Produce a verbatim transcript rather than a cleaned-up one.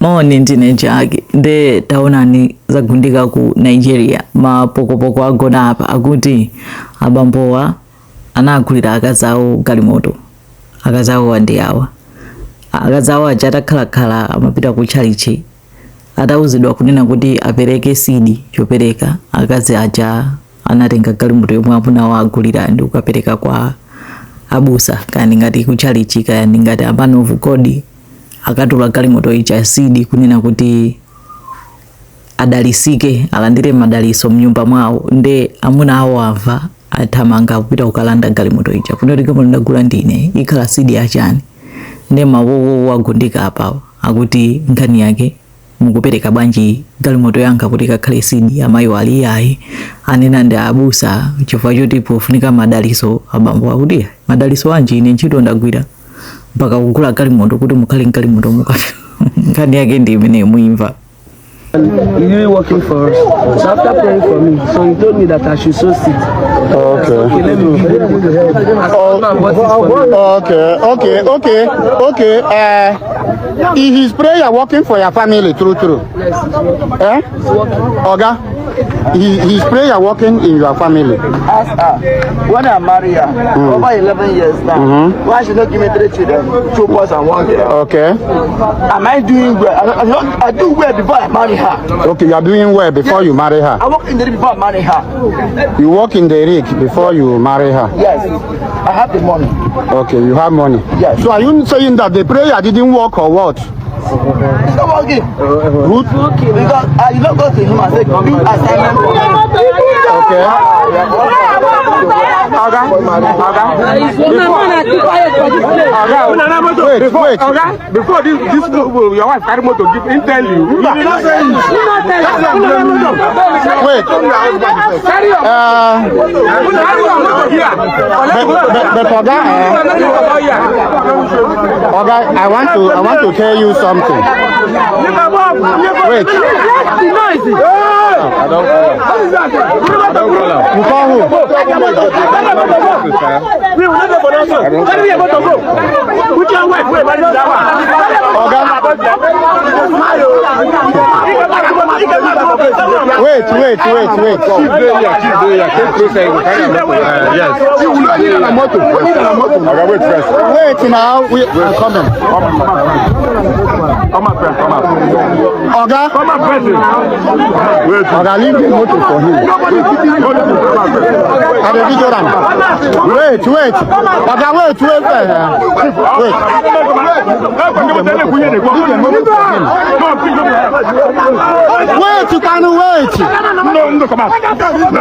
Moni ndine Jaki. Nde taonani zagundika ku Nigeria. Mapokopoko agona apa akuti abambowa anagulira akazi awo galimoto. Akazi awo ndi awa. Akazi awo aja atakhalakhala amapita ku tchalitchi. Atauzidwa kunena kuti apereke sidi chopereka, akazi aja anatenga galimoto yomwe amuna awo agulira ndi kukapereka kwa abusa, kaya ndi ngati ku tchalitchi, kaya ndi ngati a man of God, akatula galimoto ija sidi kunena kuti adalisike, alandire madaliso mnyumba mwawo. Nde amuna awo amva, athamanga kupita kukalanda galimoto ija. Kunoti, "Galimoto ndagula ndine, ikhala sidi yachani?" Nde mawowo wagundika apawo, akuti nkhani yake, "Mukupereka bwanji galimoto yanga kuti ikakhale sidi?" Amayiwo ali, "Iyayi." Anena ndi abusa, chifukwa choti pofunika madaliso, abambo akuti, "Madaliso anji? Ine ntchito ndagwira mpaka kugula galimoto kuti mukhale mgalimoto muka." Nkhani yake ndi imene muimva. He really working for us. So after praying for me, so he told me that I should sow seed. Okay. So, okay, let me give you. Oh, okay, okay, okay, okay. Uh, is his prayer working for your family, true, true? Yes, it's working. Eh? It's working. Oga, he, his prayer working in your family. Ask her. When I marry her, over eleven years now, why she not give me three children, two boys and one girl? Okay. Am I doing well? I, I, I do well before I marry her. Okay, you are doing well before you marry her. I work in the rig before I marry her. You work in the rig before you marry her. Yes, I have the money. Okay, you have money. Yes. So are you saying that the prayer didn't work or what? It's not working. Good. Because I did not go to him and say, "Bring assignment for me." Okay. Oga, Oga, before, Oga, wait, wait. Oga, before this, this, uh, your wife carry motor give, he tell you. He not say it. Wait. Carry your, uh, carry your motor here. But, but, but Oga, eh, Oga, I want to, I want to tell you something. Wait. I don't follow. I don't follow. You call who? I don't follow. Oga. Wait, wait, wait, wait. Chief dey here, chief dey here. Take closer, you go carry am. Uh, yes. Oga, wait first. Wait now. We are coming. Come out, come out. Oga. Come out, person. Wait. Oga, leave the motor for him. I dey video am. Wait, wait. Oga, wait, wait, wait. Wait. Leave the motor for him. Wait, you can wait. No, no, come out.